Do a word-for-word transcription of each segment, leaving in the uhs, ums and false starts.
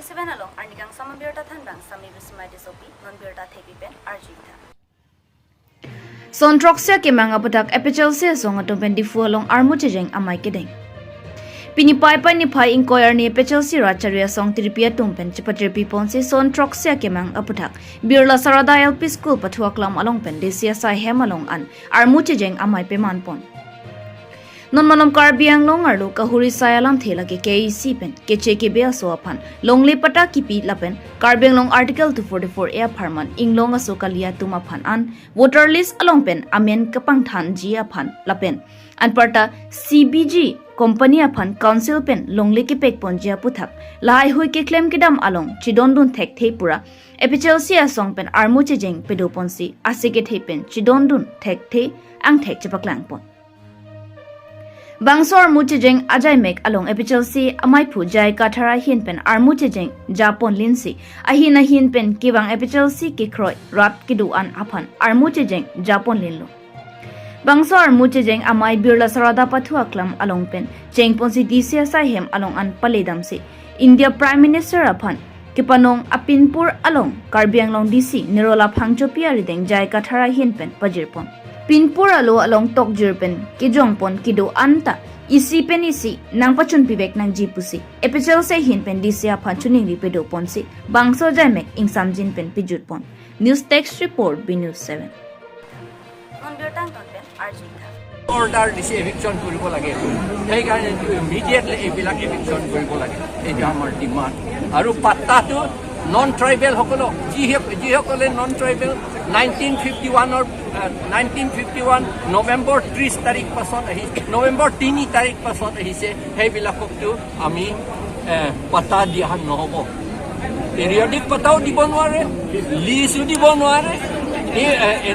Seven along arni kangsam abirta thanbang Sami Bismai Tissopi, non birta thepi pen arju-ik tha. Son throksi akemang aphuthak A P H L C asong atum pen Diphu along armu chejeng amei kedeng. Pini Paipai niphai ingkoi arni A P H L C rat chari asong tirpi atum pen chepatirpi ponsi son throksi akemang aphuthak Birla Sarada L P School pathu aklam along pen D C asai hem along an armu chejeng amei peman pon. Non malom Karbi Anglong arlo kahuri sai alamthe lake K A A C pen keche kebe aso aphan longle patta kipi lapen Karbi Anglong Article two forty-four A apharman inglong aso kali atum aphan an voter list along pen amen kepangthanji aphan lapen anparta C B G company aphan council pen longle kepek ponji aphuthak lahai hui keklem kedam along chedondun thekthe pura A P H L C asong pen armu chejeng pedo ponsi ase kethe pen chedondun thekthe angthek chepaklang pon. Bangso armu chejeng ajaimek along A P H L C amaiphu J I Kathar ahin pen armu chejeng japon linsi ahin ahin pen kevang A P H L C kekroi rat kedo-an aphan armu chejeng japon linlo. Bangso armu chejeng amei Birla Sarada pathu aklam along pen chengponsi D C asai hem along an paledamsi India Prime Minister aphan kepanong apinpur along Karbi Anglong D C Nirola Phangchopi arideng J I Kathar ahin pen pajirpon. Pinpur alo along tokjir pen kejongpon kedo-an ta isi pen isi nangpachunpivek nangji pusi A P H L C ahin pen D C aphan choningri pedo ponsi bangso ajaimek ingsamjin pen pejutpon. News Desk Report, B News seven. Non birta angton pen arju-ik tha. Order দিছে, এভিকশ্যন কৰিব লাগে। সেইকাৰণে ইমিডিয়েটলি এইবিলাক এভিকশ্যন কৰিব লাগে, এইটো আমাৰ ডিমাণ্ড। আৰু পাট্টাটো নন ট্ৰাইবেলসকলক, যিহে যিসকলে নন ট্ৰাইবেল নাইনটিন ফিফটি ওৱানৰ নাইনটিন ফিফটি ওৱান নৱেম্বৰ ত্ৰিছ তাৰিখ পাছত আহি নৱেম্বৰ তিনি তাৰিখ পাছত আহিছে, সেইবিলাককতো আমি এ, পাট্টা দিয়া নহ'ব। পিৰিয়ডিক পাট্টাও দিব নোৱাৰে, লিজো দিব নোৱাৰে, এই, এ, এ,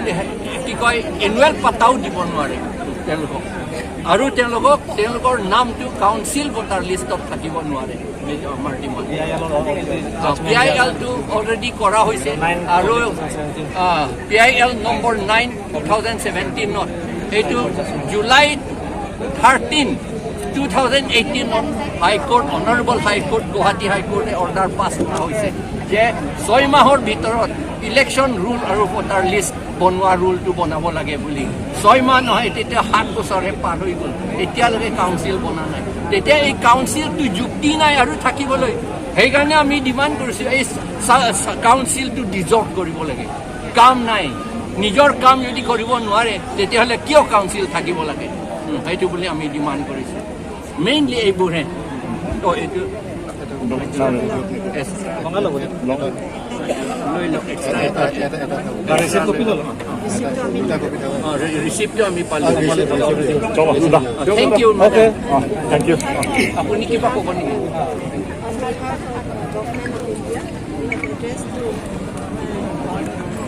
কি কয়, এনুৱেল পাট্টাও দিব নোৱাৰে তেওঁলোকক। আৰু তেওঁলোকক তেওঁলোকৰ নামটো কাউন্সিল ভোটাৰ লিষ্টত থাকিব নোৱাৰে। এইটো আমাৰ ডিমাণ্ড। পি আই এলটো অলৰেডি কৰা হৈছে আৰু P I L number nine two thousand ছেভেণ্টিনত এইটো জুলাই থাৰ্টিন টু থাউজেণ্ড এইটিনত হাইকোৰ্ট, অনাৰেবল হাইকোৰ্ট, গুৱাহাটী হাইকোৰ্টে অৰ্ডাৰ পাছ কৰা হৈছে যে ছয় মাহৰ ভিতৰত ইলেকশ্যন ৰুল আৰু ভোটাৰ লিষ্ট বনোৱা ৰুলটো বনাব লাগে বুলি। ছয় মাহ নহয়, তেতিয়া সাত বছৰহে পাৰ হৈ গ'ল, এতিয়ালৈকে কাউন্সিল বনা নাই। তেতিয়া এই কাউন্সিলটো যুক্তি নাই আৰু থাকিবলৈ। সেইকাৰণে আমি ডিমাণ্ড কৰিছোঁ এই চা- চা- কাউন্সিলটো ডিজলভ কৰিব লাগে। কাম নাই, নিজৰ কাম যদি কৰিব নোৱাৰে তেতিয়াহ'লে কিয় কাউন্সিল থাকিব লাগে? উম, সেইটো বুলি আমি ডিমাণ্ড কৰিছোঁ। মেইনলি এইবোৰহে। তো এইটো এছ- লৈ লওক, এক্সট্ৰা এটা। ৰিচিপ্ট কপি ল'লো। ৰিচিপ্টটো আমি পালোঁ। Thank you. Okay, thank you. আপুনি কিবা ক'ব নেকি?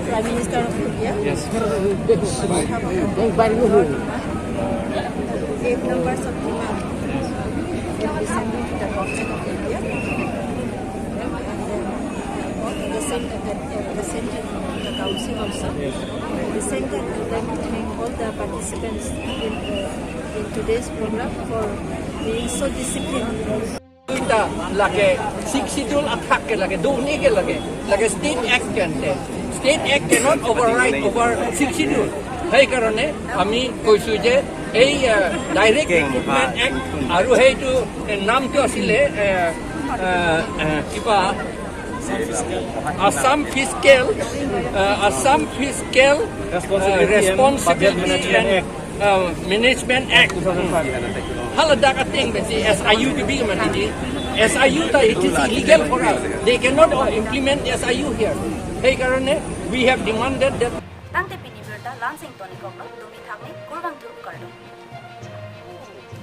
Prime Minister of India. Yes. Eight numbers of demand. Yes. Recently to the government of India. And then, uh, the same, the, the same thing from the council also. Yes. The same thing, I would like to thank all the participants in, uh, in today's program for being so disciplined. দুটা লাগে, six schedule আঠাকে লাগে, দুনিকে লাগে, লাগে state act কেনতে। State Act cannot override over Sixth Schedule। সেইকাৰণে আমি কৈছোঁ যে এই, আহ, ডাইৰেক্ট ৰিক্ৰুটমেণ্ট এক্ট আৰু সেইটো, এ, নামটো আছিলে, এ, এ, এ, কিবা Assam fiscal, uh, Assam fiscal, uh, responsibility and, uh, management act. Hala dak ateng besi S I U kebi mati di. S I U ta, it is illegal for us. They cannot implement S I U here. সেইকাৰণে we have demanded that. Tangte pini birta la-ansi ingtonik kok lo, dumi thakni, kurvang